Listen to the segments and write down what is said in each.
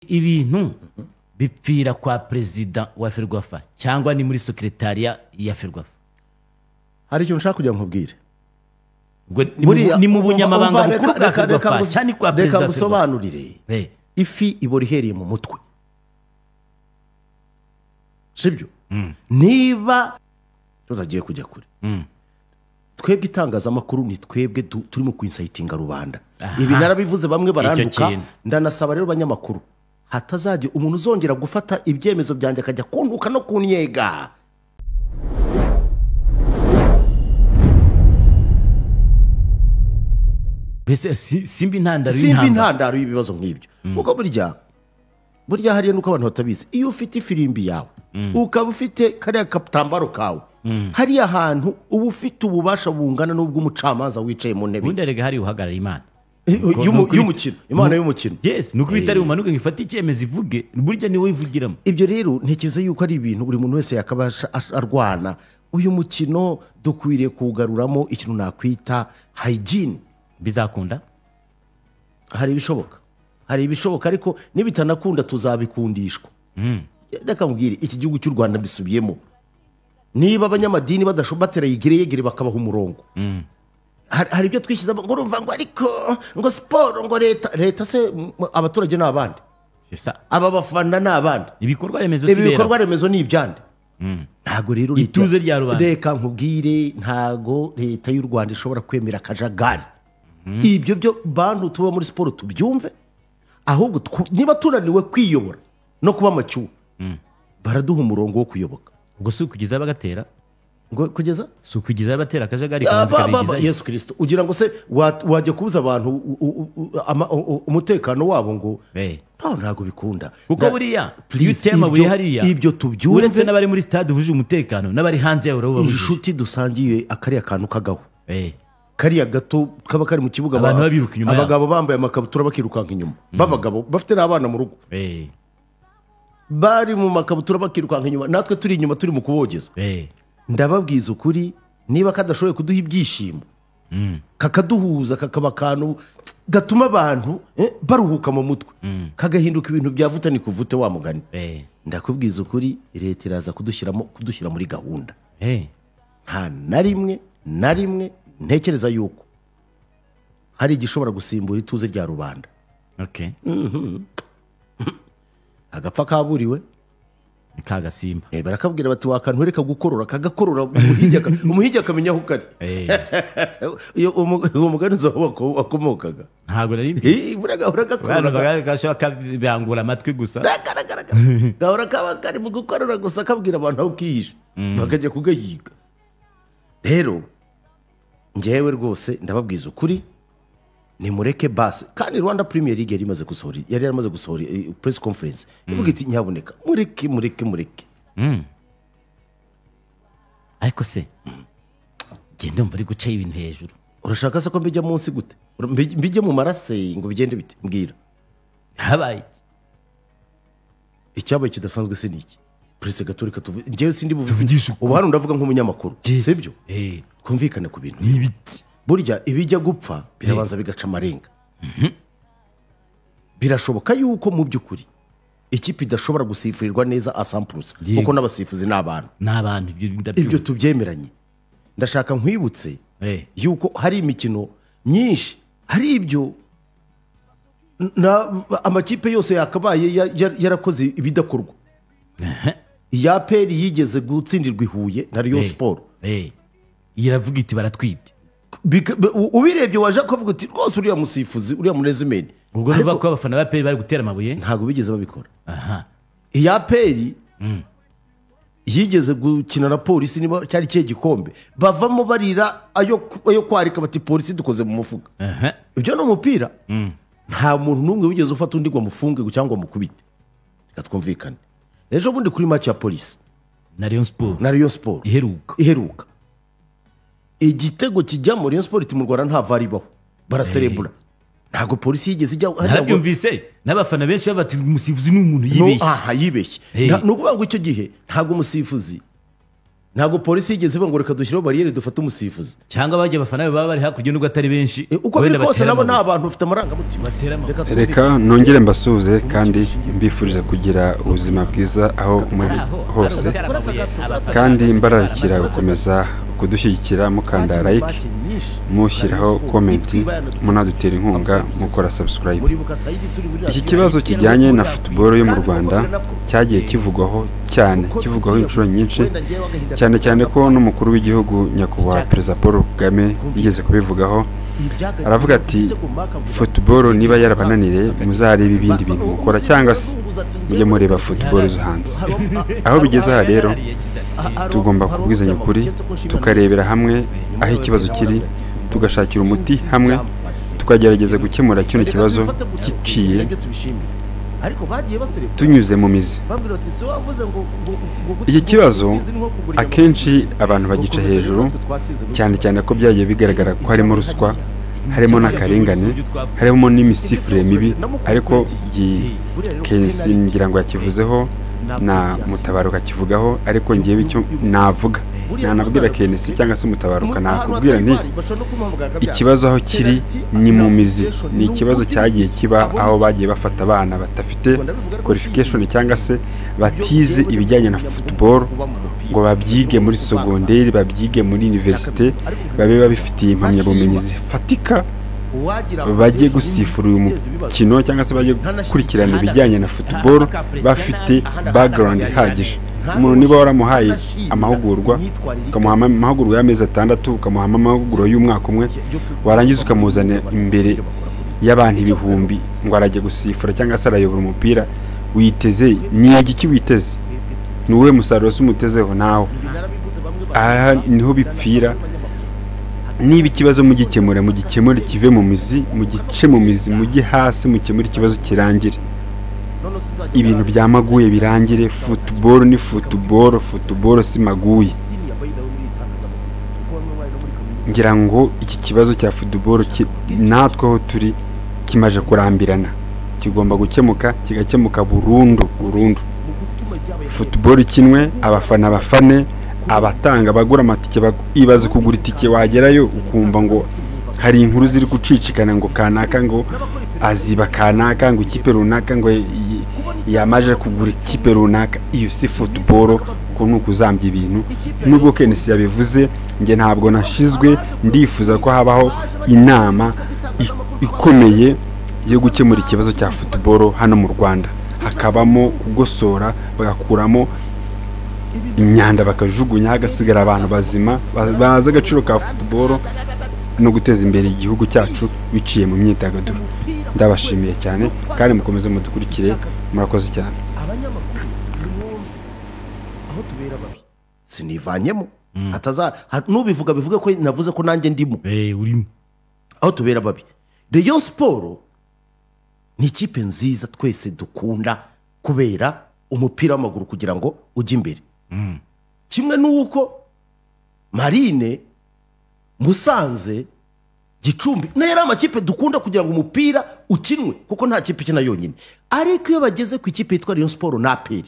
Ibintu bipfira kwa perezida wa Ferwafa cyangwa ni muri sekretariya ya Ferwafa? Hari ikintu nshaka kugira ngo nkubwire. Ubwo ni mu bunyamabanga bukuru bwa Ferwafa cyangwa ni kwa perezida Reka wa Ferwafa? ngusobanurire. Ifi ibora ihereye mu mutwe, sibyo? Niba tutagiye kujya kure, twebwe itangazamakuru ni twebwe turimo kwinsayitinga rubanda. Ibi narabivuze bamwe barantuka. Ndanasaba rero abanyamakuru hatazajya umuntu uzongera gufata ibyemezo byanjye akajya kuntuka no kunyega. Mbese simba intandaro y'intambara, simba intandaro y'ibibazo nk'ibyo. Kuko burya hariya nuko abantu batabizi, iyo ufite ifirimbi yawe ukaba ufite kariya katambaro kawe, hariya hantu uba ufite ububasha bungana n'ubw'umucamanza wicaye mu ntebe. Ubundi erega hari uhagarara Imana y'umukino, Imana y'umukino. Yes, nuko bitari bumanuke ngo ifate icyemezo ivuge, burya niwe ivugiramo. Ibyo rero ntekereza yuko ari ibintu buri muntu wese yakabasha arwana. Uyu mukino dukwiriye kuwugaruramo ikintu nakwita hygiene. Bizakunda? Hari ibishoboka, hari ibishoboka, ariko nibitanakunda tuzabikundishwa. Reka nkubwire, iki gihugu cy'u Rwanda mbisubiyemo, niba abanyamadini batera yegere bakabaha umurongo, hari ibyo twishyizemo ngo urumva ngo ariko ngo siporo ngo leta se abaturage ni abandi, aba bafana ni abandi, ibikorwa remezo ibikorwa remezo ni ibyande. Ntago rero ituze rya rubanda. Reka nkubwire, ntago leta y'u Rwanda ishobora kwemera akajagari. Ibyo byo bantu tuba muri siporo tubyumve, ahubwo niba tunaniwe kwiyobora no kuba amacyuho, baraduha umurongo wo kuyoboka. Ubwo si ukugeza bagatera, ngo kugeza si ukugeza batera akajagari kabanza kabigizayo. Yesu Kristo, ugira ngo se wajya kubuza abantu umutekano wabo ngo ntago bikunda. Kuko buriya iyo uteye amabuye hariya, ibyo tubyumve, uretse n'abari muri stade bujuje umutekano n'abari hanze yawo urababujije. Inshuti dusangiye akariya kantu kagaho, kariya gato kaba kari mu kibuga, abantu babiruka inyuma, abagabo bambaye amakabutura bakirukanka inyuma, b'abagabo bafite n'abana mu rugo, bari mu makabutura bakirukanka inyuma, natwe turi inyuma turi mu kubogeza. Ndababwiza ukuri, niba kadashoboye kuduha ibyishimo, kakaduhuza, kakaba akantu gatuma abantu baruhuka mu mutwe, kagahinduka ibintu byavuta ni kuvute wa mugani. Ndakubwiza ukuri, leta iraza kudushyira muri gahunda. Nta na rimwe na rimwe ntekereza yuko hari igishobora gusimbura ituze rya rubanda. Agapfa kaburiwe kagasimba. Barakabwira bati wakantu reka gukorora, kagakorora umuhigi akamenya aho kari. Uwo mugani uzo wakomokaga ntago nari mbi. Uragakorora gashaka bangura amatwi gusa. Gahora kaba kari mu gukorora gusa, kabwira abantu aho kihishe bakajya kugahiga. Rero njyewe rwose ndababwiza ukuri, nimureke basi. Kandi Rwanda Premier League yari imaze gusohora, yari yaramaze gusohora press conference ivuga iti nyaboneka mureke mureke mureke. Ariko se genda umva ari guca ibintu hejuru. Urashaka se ko mbijya munsi gute? Mbijye mu marase ngo bigende bite? Mbwira. Habaye icyabaye kidasanzwe se niki? Presse Gatolika tuvuge, njyewe sindi buvugisha ubu hano ndavuga nk'umunyamakuru, sibyo? Twumvikane ku bintu n'ibiki. Burya ibijya gupfa birabanza bigaca amarenga. Birashoboka yuko mu by'ukuri ikipe idashobora gusifurirwa neza asampurusa, kuko n'abasifuzi n'abantu n'abantu, ibyo tubyemeranye. Ndashaka nkwibutse yuko hari imikino myinshi, hari ibyo amakipe yose yakabaye yarakoze ibidakorwa. Iya APR yigeze gutsindirwa i Huye na Rayon Sport, iravuga iti baratwibye. Ubirebye waje kuvuga uti rwose uriya musifuzi uriya munezimeni. Ubwo nuvuga ko abafana ba APR bari gutera amabuye, ntago bigeze babikora. Iya APR yigeze gukina na polisi niba cyari cye gikombe, bavamo barira ayo kwarika bati polisi dukoze mu mufuka. Ibyo ni umupira. Nta muntu n'umwe wigeze ufata undi ngo amufunge cyangwa amukubite. Reka twumvikane. Ejo bundi kuri match ya polisi na Rayon Sport, na Rayon Sport iheruka, igitego kijya muri Rayon Sport mu Rwanda nta VAR ibaho, baraserebura. Ntago polisi yigeze ijya. Narabyumvise n'abafana benshi bati umusifuzi ni umuntu yibeshye. Aha yibeshye. Ni ukuvuga ngo icyo gihe ntago umusifuzi Ntabwo polisi yigeze ivuga ngo reka dushyireho bariyeri dufate umusifuzi. Cyangwa bajya abafana baba bari hakurya nubwo atari benshi. Uko biri kose nabo ni abantu bafite amarangamutima. Reka nongere mbasuhuze kandi mbifuriza kugira ubuzima bwiza aho muri hose, kandi mbararikira gukomeza kudushyigikira mukanda like, mushyiraho comment, munadutera inkunga mukora subscribe. Iki kibazo kijyanye na football yo mu Rwanda cyagiye kivugwaho cyane, kivugwaho inshuro nyinshi, cyane cyane ko n'umukuru w'igihugu nyakubahwa Perezida Paul Kagame yigeze kubivugaho. Aravuga ati football niba yarabananire muzarebe ibindi bintu mukora cyangwa se mujye mureba football zo hanze. Aho bigeze aha rero tugomba kubwizanya ukuri, tukarebera hamwe aho ikibazo kiri, tugashakira umuti hamwe, tukagerageza gukemura kino kibazo giciye tunyuze mu mizi. Iki kibazo akenshi abantu bagica hejuru, cyane cyane ko byagiye bigaragara ko harimo ruswa, harimo n'akarengane, harimo n'imisifurire mibi, ariko Kensi ngira ngo yakivuzeho na Mutabaruka akivugaho, ariko ngewe icyo navuga nanabwira Kensi cyangwa se Mutabaruka, nakubwira nti ikibazo aho kiri ni mu mizi. Ni ikibazo cyagiye kiba aho bagiye bafata abana badafite qualification cyangwa se batize ibijyanye na football ngo babyige muri secondaire, babyige muri université, babe babifitiye impamyabumenyi zifatika, bajye gusifura uyu mukino cyangwa se bajye gukurikirana ibijyanye na football bafite background ihagije. Umuntu niba waramuhaye amahugurwa, ukamuha amahugurwa y'amezi 6, ukamuha amahugurwa y'umwaka umwe, warangiza ukamuzana imbere y'abantu ibihumbi ngo arajye gusifura cyangwa se arayobora umupira, witeze ni igiki? Witeze ni uwuhe musaruro se umutezeho? Ntawo. Aha niho bipfira. Niba ikibazo mugikemura, mugikemure kive mu mizi, mugice mu mizi, mujye hasi, mukemure ikibazo kirangire, ibintu byamaguye birangire. Football ni football, football si maguye. Ngira ngo iki kibazo cya football natwe aho turi kimaje kurambirana, kigomba gukemuka, kigakemuka burundu burundu. Football ikinwe, abafana bafane, abatanga bagura amatike, ibaze kugura itike wagerayo ukumva ngo hari inkuru ziri gucicikana ngo kanaka ngo aziba kanaka, ngo ikipe runaka ngo yamaje kugura ikipe runaka. Iyo si football, ko nukuzambya ibintu. Nubwo Kensi yabivuze, nge ntabwo nashizwe, ndifuza ko habaho inama ikomeye yo gukemura ikibazo cya football hano mu Rwanda, hakabamo kugosora, bagakuramo imyanda bakajugunya, hagasigara abantu bazima bazi agaciro ka football no guteza imbere igihugu cyacu biciye mu myidagaduro. Ndabashimiye cyane kandi mukomeze mudukurikire, murakoze cyane. Abanyamakuru aho tubera babi sinivanyemo, hataza nubivuga bivuge ko navuze ko nanjye ndimo. Urimo aho tubera babi. Rayon Sport ni ikipe nziza twese dukunda kubera umupira w'amaguru kugira ngo ujye imbere. Kimwe nuko Marine, Musanze, Gicumbi nayo ari amakipe dukunda kugira ngo umupira ukinwe, kuko nta kipe ikina yonyine. Ariko iyo bageze ku ikipe yitwa Rayon Sport na APR,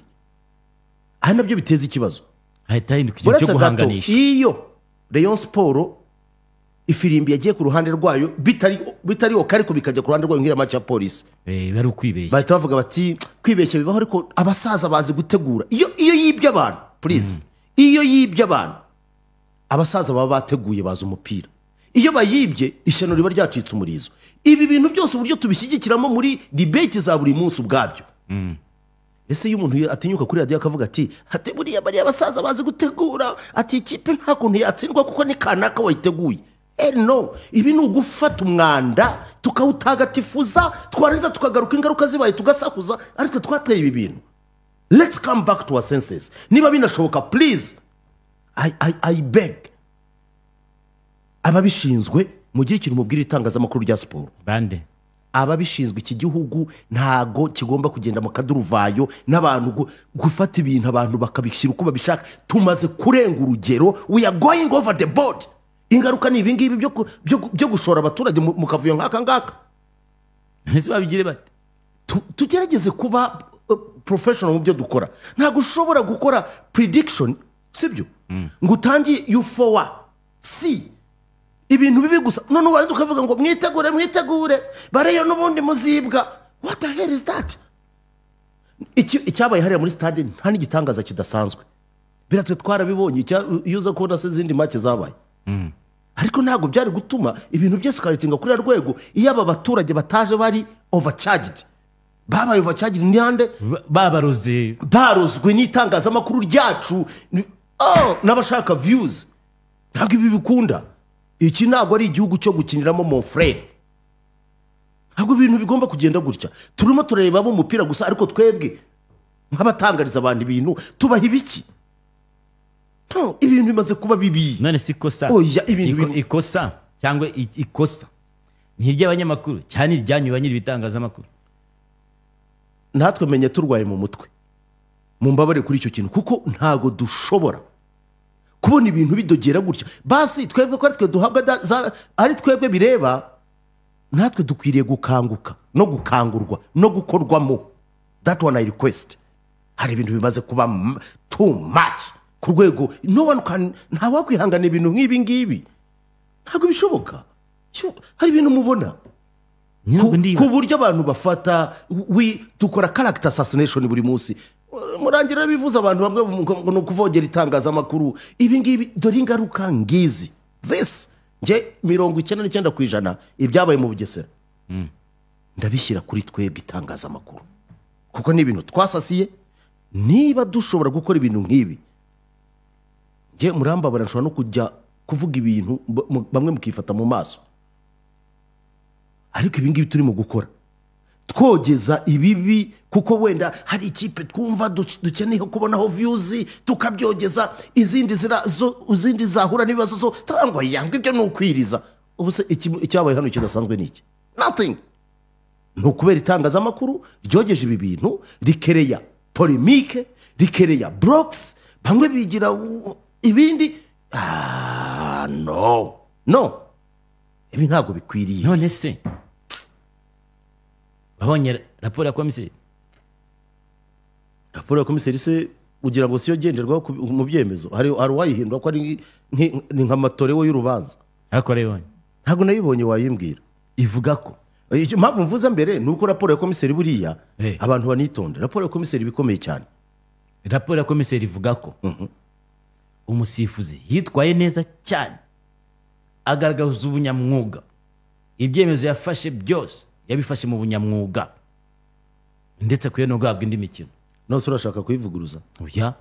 aha nabyo biteza ikibazo, hahita hinduka ikintu cyo guhanganisha. Iyo Rayon Sport ifirimbi yagiye ku ruhande rwayo bitari ok, ariko bikajya ku ruhande rwayo nk'iriya match ya polisi, bari ukwibeshya, bahita bavuga bati kwibeshya bibaho, ariko abasaza bazi gutegura. Iyo yibye abantu, please, iyo yibye abantu abasaza baba bateguye bazi umupira. Iyo bayibye ishyano riba ryacitse umurizo. Ibi bintu byose uburyo tubishyigikiramo muri debate za buri munsi ubwabyo. Ese iyo umuntu atinyuka kuri radio akavuga ati hate buriya bariya abasaza bazi gutegura, ati ikipe nta kuntu yatsindwa kuko ni kanaka wayiteguye. No, ibi ni ugufata umwanda tukawutagatifuza, twarangiza tukagaruka ingaruka zibaye tugasakuza, ariko twateye ibi bintu. Let's come back to our senses. Niba binashoboka, please, I beg ababishinzwe mugire ikintu mubwira itangazamakuru rya siporo. Bande ababishinzwe, iki gihugu ntago kigomba kugenda mu kaduruvayo n'abantu gufata ibintu abantu bakabishyira uko babishaka. Tumaze kurenga urugero, we are going over the board. Ingaruka ni ibingibi byo gushora abaturage mu kavuyo nk'aka ngaka. Ese babigire bate? Tugerageze kuba professional mu byo dukora. Ntabwo ushobora gukora prediction Sibyo? Ngo utangiye yufowa si ibintu bibi gusa, none warangiza ukavuga ngo mwitegure mwitegure bareyo n'ubundi muzibwa. What the hell is that? Icyabaye hariya muri stade nta n'igitangaza kidasanzwe, biratwe twarabibonye. Iyo uza kubona se izindi make zabaye, ariko ntabwo byari gutuma ibintu byose ukaritinga kuri rwego. Iyo aba baturage bataje bari overcharged, babaye overcharged nande babaroze, barozwe n'itangazamakuru ryacu n'abashaka views. Ntabwo ibi bikunda. Iki ntabwo ari igihugu cyo gukiniramo, mon frère. Ntabwo ibintu bigomba kugenda gutya. Turimo turebamo umupira gusa, ariko twebwe nk'abatangariza abantu ibintu tubaha ibiki? No, ibintu bimaze kuba bibi. None si ikosa? Oya, ibintu ikosa cyangwa ikosa ni iry'abanyamakuru cyane, iryanyu ba nyiri ibitangazamakuru. Natwe menye turwaye mu mutwe, mumbabare kuri icyo kintu, kuko ntabwo dushobora kubona ibintu bidogera gutya. Basi twebwe ko ari twe duhabwa ari twebwe bireba, natwe dukwiriye gukanguka no gukangurwa no gukorwamo. That one I request. Hari ibintu bimaze kuba too much ku rwego no one can, ntawakwihangana ibintu nk'ibi ngibi, ntabwo bishoboka. Hari ibintu mubona ku buryo abantu bafata, dukora character assassination buri munsi. Murangira bivuze abantu bamwe ngo ni ukuvogera itangazamakuru. Ibi ngibi dore ingaruka ngizi. This nge 99% ibyabaye mu Bugesera ndabishyira kuri twebwe itangazamakuru, kuko ni ibintu twasasiye. Niba dushobora gukora ibintu nk'ibi, nge murambabara nshobora no kujya kuvuga ibintu bamwe mukifata mu maso, ariko ibi ngibi turimo gukora twogeza ibibi, kuko wenda hari ikipe twumva dukeneye kubonaho views tukabyogeza, izindi izindi zahura n'ibibazo zo ngo yanga ibyo ni ukwiriza. Ubu se icyabaye hano kidasanzwe ni iki? Nothing. Ni ukubera itangazamakuru ryogeje ibi bintu, rikereya polemique, rikereya blocks, bamwe bigira ibindi. No no, ibi ntabwo bikwiriye. None se babonye raporo ya komiseri? Raporo ya komiseri se ugira ngo siyo genderwaho mu byemezo? Hari uwayihindura ko ari ni nka matorewe y'urubanza. Ariko rero ntabwo nayibonye, wayimbwira. Ivuga ko impamvu mvuze mbere ni uko raporo ya komiseri buriya abantu banitonda. Raporo ya komiseri bikomeye cyane. Raporo ya komiseri ivuga ko umusifuzi yitwaye neza cyane, agaragaza ubunyamwuga, ibyemezo yafashe byose yabifashe mu bunyamwuga, ndetse akwiye no guhabwa indi mikino. None urashaka kuyivuguruza? Oya,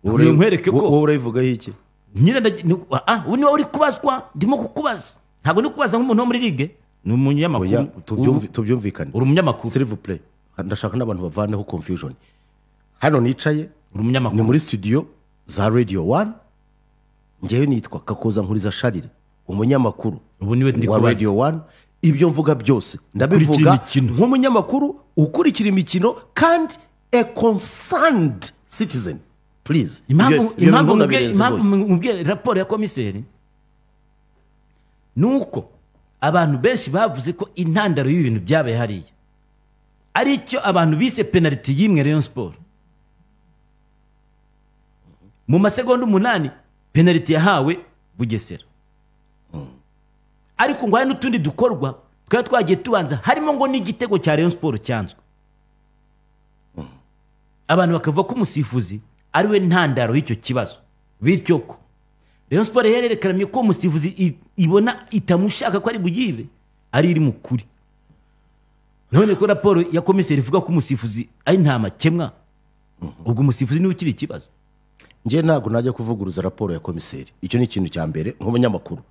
nkwereke ko wowe urayivugaho iki? Nyine ubu niba uri kubazwa, ndimo kukubaza, ntabwo ndi kubaza nk'umuntu wo muri ligue, ni umunyamakuru. Tubyumvikane, uri umunyamakuru. S'il vous plaît, ndashaka n'abantu bavaneho confusion. Hano nicaye uri umunyamakuru, ni muri studio za Radio 1. Njyewe nitwa Kakoza Nkuriza Sharire, umunyamakuru ubu niwe ndi kubaza wa Radio 1. Ibyo mvuga byose ndabivuga nk'umunyamakuru ukurikira imikino kandi a concerned citizen. Please. Impamvu mubwiye raporo ya komiseri nuko abantu benshi bavuze ko intandaro y'ibintu byabaye hariya ari cyo abantu bise penalty y'imwe Rayon Sport. Mu masegonda 8 penalty yahawe Bugesera. Ariko ngo hari n'utundi dukorwa twari twagiye tubanza, harimo ngo n'igitego cya Rayon Sport cyanzwe. Abantu bakavuga ko umusifuzi ari we ntandaro y'icyo kibazo, bityo ko Rayon Sport yererekanye ko umusifuzi ibona itamushaka ko ari buyibe, ari iri mu kuri. None ko raporo ya komiseri ivuga ko umusifuzi ari nta makemwa, ubwo umusifuzi niwe ukiri ikibazo. Nje ntabwo najya kuvuguruza raporo ya komiseri, icyo ni ikintu cya mbere nk'umunyamakuru.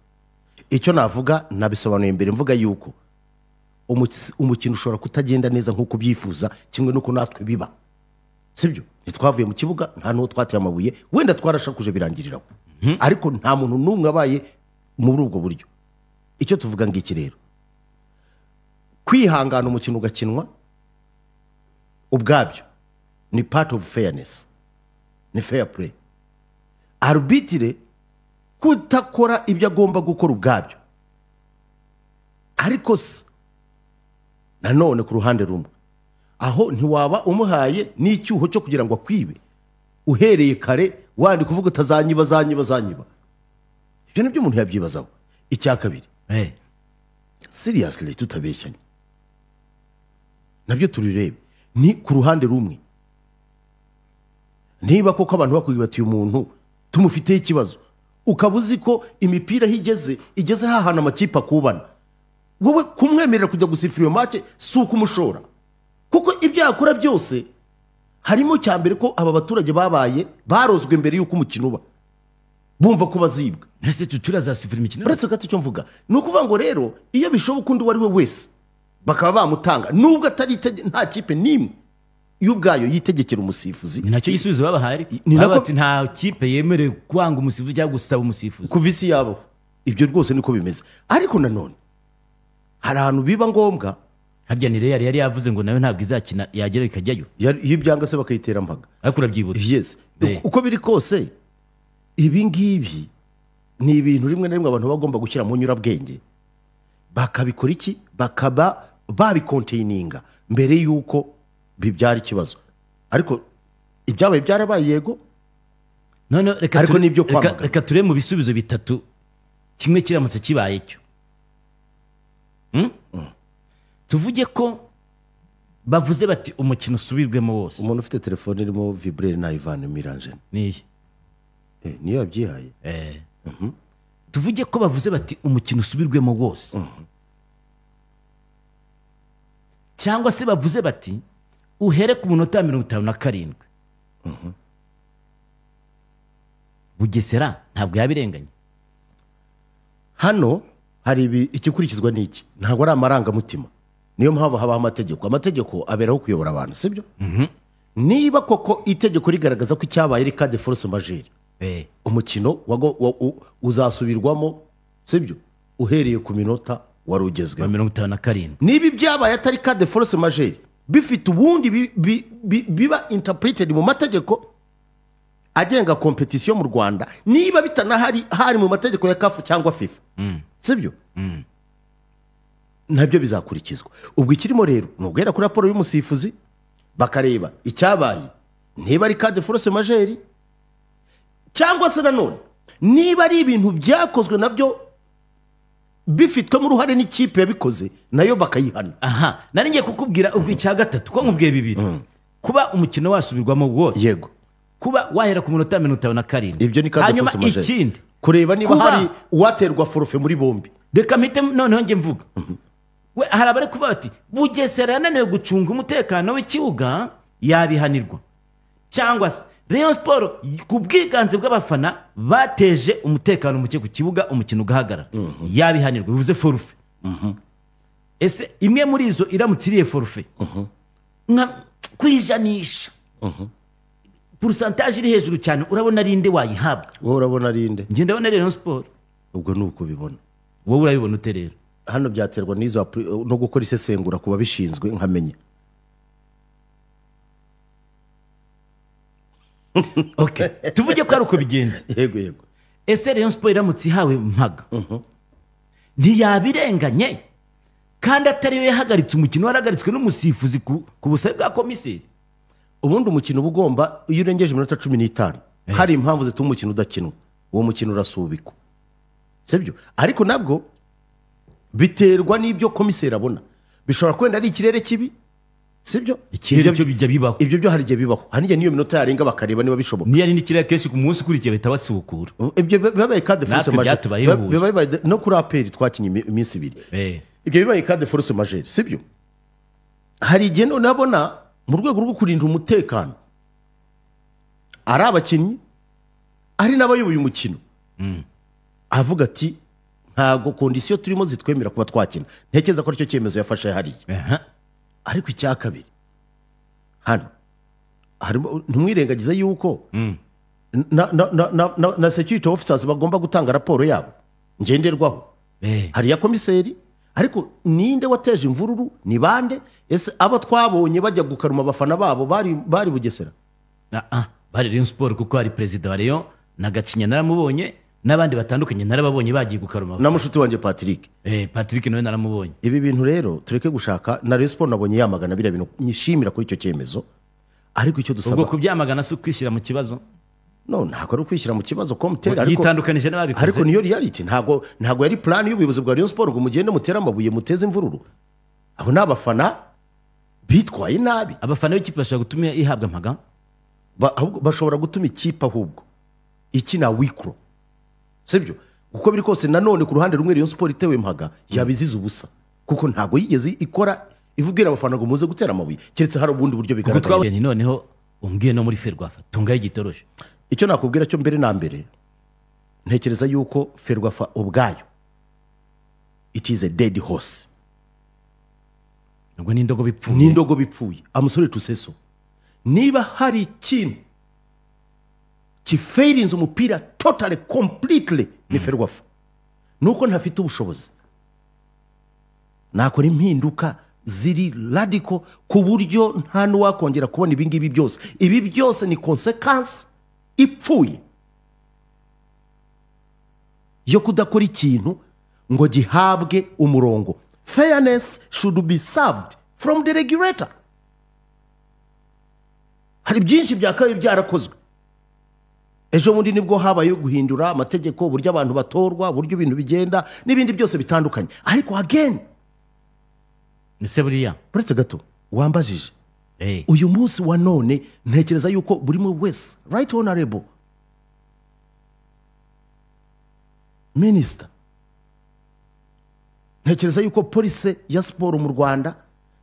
Icyo navuga nabisobanuye mbere, mvuga yuko umukino ushobora kutagenda neza nk'uko byifuza, kimwe nuko natwe biba. Sibyo? Ntitwavuye mu kibuga, nta n'uwo twateye amabuye, wenda twarashakuje birangiriraho, ariko nta muntu n'umwe abaye muri ubwo buryo. Icyo tuvuga ngiki rero, kwihangana umukino ugakinwa ubwabyo ni part of fairness, ni fair play. Arbitre kutakora ibyo agomba gukora ubwabyo, ariko nanone ku ruhande rumwe aho ntiwaba umuhaye n'icyuho cyo kugira ngo akwibe uhereye kare Wandika uvuga utazanyiba zanyiba zanyiba. Ibyo nibyo umuntu yabyibazaho. Icya kabiri, seriously tutabeshyanye, nabyo turirebe ni ku ruhande rumwe. Niba koko abantu bakubwira bati uyu muntu tumufiteho ikibazo, ukaba uzi ko imipira aho igeze igeze hahana amakipe akubana, wowe kumwemerera kujya gusifura iyo make si ukumushora, kuko ibyo yakora byose harimo cya mbere ko aba baturage babaye barozwe mbere y'uko umukino uba, bumva ko bazibwa. Ese tutura zasifura imikino? Uretse gato icyo mvuga ni ukuvuga ngo rero iyo bishoboka undi uwo ari we wese bakaba bamutanga, nubwo atari nta kipe n'imwe yo ubwayo yitegekera umusifuzi. Ni nacyo gisubizo babahaye, bati nta kipe yemerewe kwanga umusifuzi cyangwa gusaba umusifuzi kuva isi yabo. Ibyo rwose niko bimeze. Ariko nanone hari ahantu biba ngombwa. Harya ni Real yari yavuze ngo nawe ntabwo izakina yagera ikajyayo, iyo ibyanga se bakayitera mpaga. Ariko urabyibura. Yes, uko biri kose ibi ngibi ni ibintu rimwe na rimwe abantu bagomba gushyira mu nyurabwenge, bakabikora iki, bakaba babikontaininga mbere yuko bibyara ikibazo. Ariko ibyabaye byarabaye, yego. None reka ariko nibyo kwamagana. Reka ture mu bisubizo bitatu, kimwe kiramutse kibaye cyo. Tuvuge ko bavuze bati umukino usubirwemo wose. Umuntu ufite telefone irimo vibreur na Ivan Miranje niye niyo yabyihaye. Tuvuge ko bavuze bati umukino usubirwemo wose, cyangwa se bavuze bati uhere ku munota 57. Bugesera ntabwo yabirenganye. Hano hari ikikurikizwa n'iki, ntabwo ari amarangamutima. Niyo mpamvu habaho amategeko. Amategeko aberaho kuyobora abantu, sibyo? Niba koko itegeko rigaragaza ko icyabaye ari cas de force majeure, umukino uzasubirwamo, sibyo, uhereye ku minota wari ugezweho 57. Niba ibyabaye atari cas de force majeure bifite ubundi biba interpreted mu mategeko agenga competition mu Rwanda, niba bitanahari hari mu mategeko ya CAF cyangwa FIFA, sibyo, nabyo bizakurikizwa. Ubwo ikirimo rero ni uguhera kuri raporo y'umusifuzi bakareba icyabaye, niba ari cas de force majeure cyangwa se nanone niba ari ibintu byakozwe nabyo bifitwemo uruhare n'ikipe yabikoze nayo bakayihana. Aha nari ngiye kukubwira ubwo icya gatatu ko nkubwiye bibiri, kuba umukino wasubirwamo wose, yego, kuba wahera ku munota 57, ibyo ni cas de force majeure. Ikindi kureba niba hari uwaterwa forfait muri bombi. Reka mpite noneho njye mvuga, we hari abari kuvuga bati Bugesera yananiwe gucunga umutekano w'ikibuga yabihanirwa, cyangwa se Rayon Sport ku bwiganze bw'abafana bateje umutekano muke ku kibuga umukino ugahagarara yabihanirwa, bivuze forfait. Ese imwe muri izo iramutse iriye forfait nka kwijanisha pourcentage iri hejuru cyane, urabona ari inde wayihabwa? Wowe urabona ari inde? Njye ndabona Rayon Sport. Ubwo ni uko ubibona. Wowe urabibona ute rero? Hano byaterwa n'izo no gukora isesengura kuba bishinzwe nkamenya. Okay, tuvuge ko ari uko bigenda. Yego yego. Ese Rayon Sport iramutse ihawe mpaga ntiyabirenganye kandi atari we yahagaritse umukino, warahagaritswe n'umusifuzi ku busabe bwa komiseri? Ubundi umukino uba ugomba, iyo urengeje iminota 15 hari impamvu zituma umukino udakinwa, uwo mukino urasubikwa, sibyo? Ariko nabwo biterwa n'ibyo komiseri abona. Bishobora kwenda ari ikirere kibi, sibyo? Ikirere cyo bijya bibaho. Ibyo byo hari igihe bibaho. Hari igihe niyo minota yarenga bakareba niba bishoboka. Niyo ari n'ikirere kenshi ku munsi ukurikiye bahita basubukura. Ibyo bibaye cas de force majeure. Bibaye no kuri APR twakinye iminsi ibiri. Ibyo bibaye cas de force majeure, sibyo? Hari igihe nabona mu rwego rwo kurinda umutekano ari abakinnyi ari n'abayoboye umukino, avuga ati ntago kondisiyo turimo zitwemera kuba twakina. Ntekereza ko aricyo cyemezo yafashe hariya. Ariko icya kabiri hano harimo, ntimwirengagize yuko na security officers bagomba gutanga raporo yabo ngenderwaho. Hari ya komiseri, ariko ninde wateje imvururu, ni bande? Ese abo twabonye bajya gukaruma abafana babo bari Bugesera? Bari Rayon Sport, kuko hari president wa Rayon na Gacinya naramubonye, n'abandi batandukanye narababonye bagiye gukaruma. Na mushuti wanjye Patrick. Patrick nawe naramubonye. Ibi bintu rero tureke gushaka na Rayon Sport nabonye yamagana biriya bintu, nyishimira kuri icyo cyemezo. Ariko icyo dusaba, ubwo kubyamagana si ukwishyira mu kibazo. No, ntabwo ari ukwishyira mu kibazo komutera, ariko Yitandukanije n'ababikoze. Ariko niyo reality. Ntabwo yari plan y'ubuyobozi bwa Rayon Sport ngo mugende mutere amabuye, muteze imvururu. Abo ni abafana bitwaye nabi. Abafana b'ikipe bashobora gutuma ihabwa mpaga. Ahubwo bashobora gutuma ikipe ahubwo ikina wikro, sibyo? Uko biri kose nanone ku ruhande rumwe Rayon Sport itewe mpaga yabizize ubusa, kuko ntabwo yigeze ikora ivubwira abafana ngo muze gutera amabuye, keretse hari ubundi buryo Kuko bigaragara. twabonye noneho umbwiye no muri Ferwafa tungaye igitorosho. Icyo nakubwira cyo mbere na mbere, ntekereza yuko Ferwafa ubwayo it is a dead horse. Ubwo ni indogobe ipfuye. Ni indogobe ipfuye. I'm sorry to say so. Niba hari ikintu kifailinze umupira totally, completely, ni Ferwafa. Nuko ntafite ubushobozi nakora impinduka ziri radical ku buryo nta n'uwakongera kubona ibi ngibi byose. Ibi byose ni consequence ipfuye yo kudakora ikintu ngo gihabwe umurongo. Fairness should be served from the regulator. Hari byinshi byakabaye byarakozwe. Ejo bundi nibwo habayeho guhindura amategeko, uburyo abantu batorwa, uburyo ibintu bigenda n'ibindi byose bitandukanye, ariko again Ese buriya Uretse gato, wambajije. Uyu munsi wa none ntekereza yuko buri umwe wese, right honorable minister, ntekereza yuko policy ya siporo mu Rwanda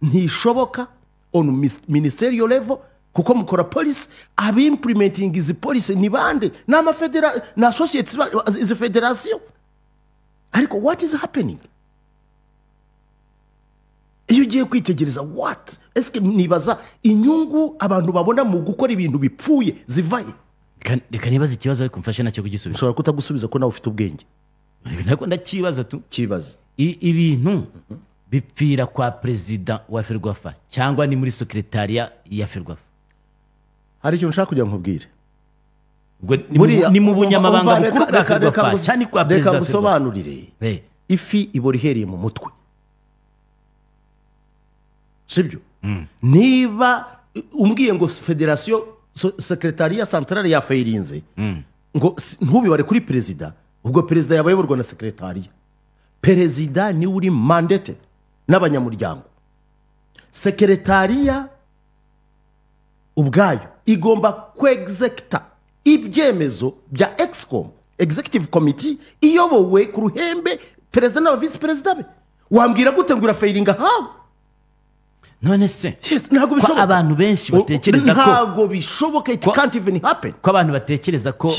ntishoboka on ministerial level, kuko mukora policy, abimplementing izi policy ni bande? Ni amafedera, ni associates, izi federation. Ariko what is happening? Iyo ugiye kwitegereza what ese, nibaza inyungu abantu babona mu gukora ibintu bipfuye zivaye. Reka nibaze ikibazo, ariko mfashe nacyo kugisubiza. Nshobora kutagusubiza ko nawe ufite ubwenge. Ntabwo ndakibaza tu. Kibaza. Ibintu bipfira kwa perezida wa Ferwafa cyangwa ni muri sekretariya ya Ferwafa? Hari ikintu nshaka kugira ngo nkubwire. Ubwo ni mu bunyamabanga bukuru bwa Ferwafa cyangwa ni kwa Reka perezida wa Ferwafa? ngusobanurire. Ifi ibora ihereye mu mutwe, sibyo? Niba umbwiye ngo federasiyo sekretariya santarare yafailinze, ngo ntubibare kuri perezida, ubwo perezida yaba ayoborwa na sekretariya. Perezida niwe uri mandate n'abanyamuryango. Sekretariya ubwayo igomba kwexecta ibyemezo bya excom, executive committee iyobowe ku ruhembe perezida n'aba visi perezida be. Wambwira gute ngo urafailinga hawe? None se Yes, ntabwo ko bishoboka. abantu benshi batekereza ko Ntabwo bishoboka, it can't even happen. Ko abantu batekereza ko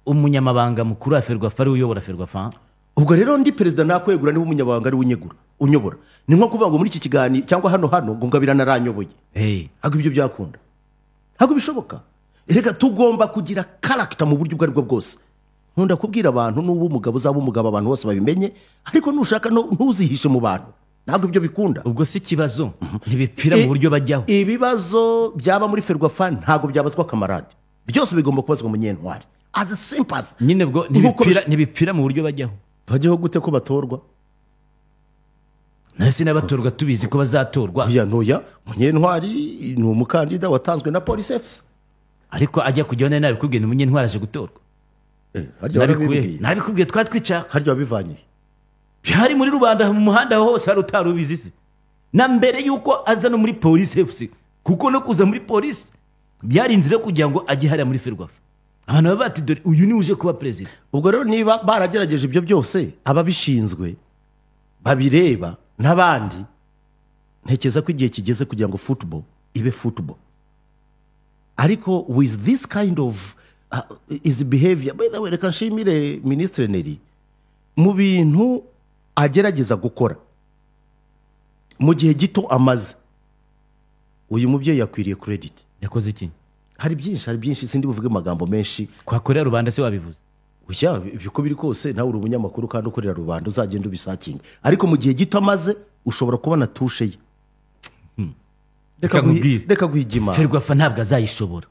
umunyamabanga mukuru wa Ferwafa ari we uyobora Ferwafa? Ubwo rero ndi perezida nakwegura niba umunyamabanga ari we unyegura, unyobora. Ni nko kuvuga ngo muri iki kiganiro cyangwa hano ngo Ngabirana aranyoboye. Ntabwo ibyo byakunda, ntabwo bishoboka. Reka tugomba kugira character mu buryo ubwo aribwo bwose. Nkunda kubwira abantu, n'ubu umugabo uzaba umugabo abantu bose babimenye, ariko nushaka ntuzihishe mu bantu, ntabwo ibyo bikunda. Ubwo si ikibazo ntibipfira mu buryo bajyaho? Ibibazo byaba muri Ferwafa ntabwo byabazwa kamarade, byose bigomba kubazwa Munyentwari, as simple as Nyine ubwo Nk'uko ntibipfira mu buryo bajyaho? Bajyaho gute ko batorwa? Nase n'abatorwa tubizi ko bazatorwa. Oya, ntoya, Munyentwari ni umukandida watanzwe na Police FC. Ariko ajya kujyaho nari nabikubwiye, ni Munyentwari aje gutorwa. Harya Nabikuye. warabibwiye? Nabikubwiye, twari twicara. Harya wabivanye? Byari muri rubanda, mu muhanda hose, hari utari ubizi se? Na mbere yuko aza no muri Police FC, kuko no kuza muri Police byari inzira yo kugira ngo ajye hariya muri Ferwafa, abantu baba bati: "Dore uyu ni uje kuba perezida." Ubwo rero niba baragerageje ibyo byose, ababishinzwe babireba n'abandi, ntekereza ko igihe kigeze kugira ngo football ibe football. Ariko with this kind of is behavior, by the way, reka nshimire Minisitiri Neri mu bintu agerageza gukora mu gihe gito amaze. Uyu mubyeyi yakwiriye credit. Yakoze iki? Hari byinshi, hari byinshi, sindi buvuge amagambo menshi. Twakorera rubanda se wabivuze? Oya, ibyo uko biri kose nawe uri umunyamakuru kandi ukorera rubanda, uzagenda ubisakinga. Ariko mu gihe gito amaze ushobora kubona touche ye. Reka nkubwire. Reka guhigima. Ferwafa ntabwo azayishobora.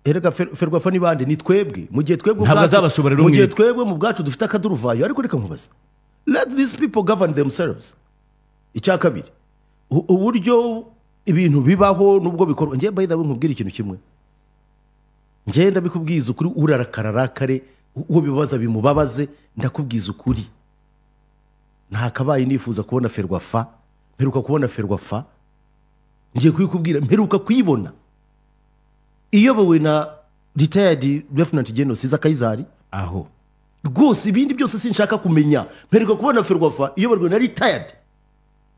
Erega Ferwafa ni bande? Ni twebwe. Mu gihe twebwe Ntabwo azabashobora rero mu gihe mwebwe. twebwe mu bwacu dufite akaduruvayo. Ariko reka nkubaze, let these people govern themselves. Icya kabiri, uburyo ibintu bibaho nubwo bikorwa, njye by the way nkubwire ikintu kimwe. Ngenda bikubwiza ukuri, urarakarara uwo bibaza bimubabaze, ndakubwiza ukuri. Ntakabaye nifuza kubona Ferwafa, mperuka kubona Ferwafa, ngiye kubikubwira, mperuka kuyibona iyobowe na retired Lieutenant General Caesar Kayizari. Aho rwose ibindi byose sinshaka kumenya, mperuka kubona Ferwafa iyoborwa na retired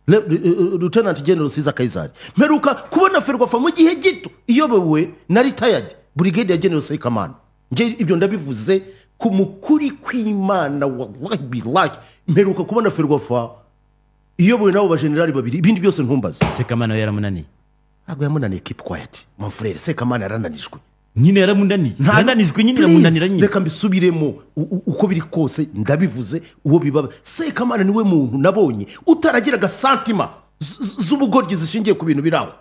Lieutenant General Caesar Kayizari. Mperuka kubona Ferwafa mu gihe gito iyobowe na retired Brigadier General Sekamana. Nge ibyo ndabivuze ku mukuri kw'Imana, wallahi billahi, mperuka kubona Ferwafa iyobowe n'abo bajenerali babiri. Ibindi byose ntumbaze. Sekamana yaramunaniye. Ntabwo yamunaniye, keep quiet mon frère. Sekamana yarananijwe. Nyine yaramunaniye, yarananijwe nyine, iramunanira nyine. Reka mbisubiremo, uko biri kose ndabivuze, uwo bibaba Sekamana niwe muntu nabonye utaragiraga santima z'ubugoryi zishingiye ku bintu biri aho.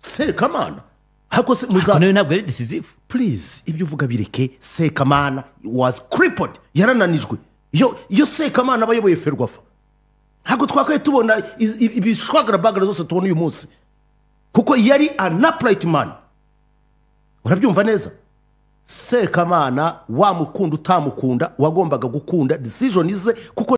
Sekamana ariko se muza nawe ntabwo ari decisive. Please, ibyo uvuga bireke. Sekamana was crippled, yarananijwe. Iyo Sekamana aba ayoboye Ferwafa, ntabwo twakaye tubona ibishwagarabagara zose tubona uyu munsi, kuko yari an upright man. Urabyumva neza? Sekamana wamukunda utamukunda, wagombaga gukunda decision ze kuko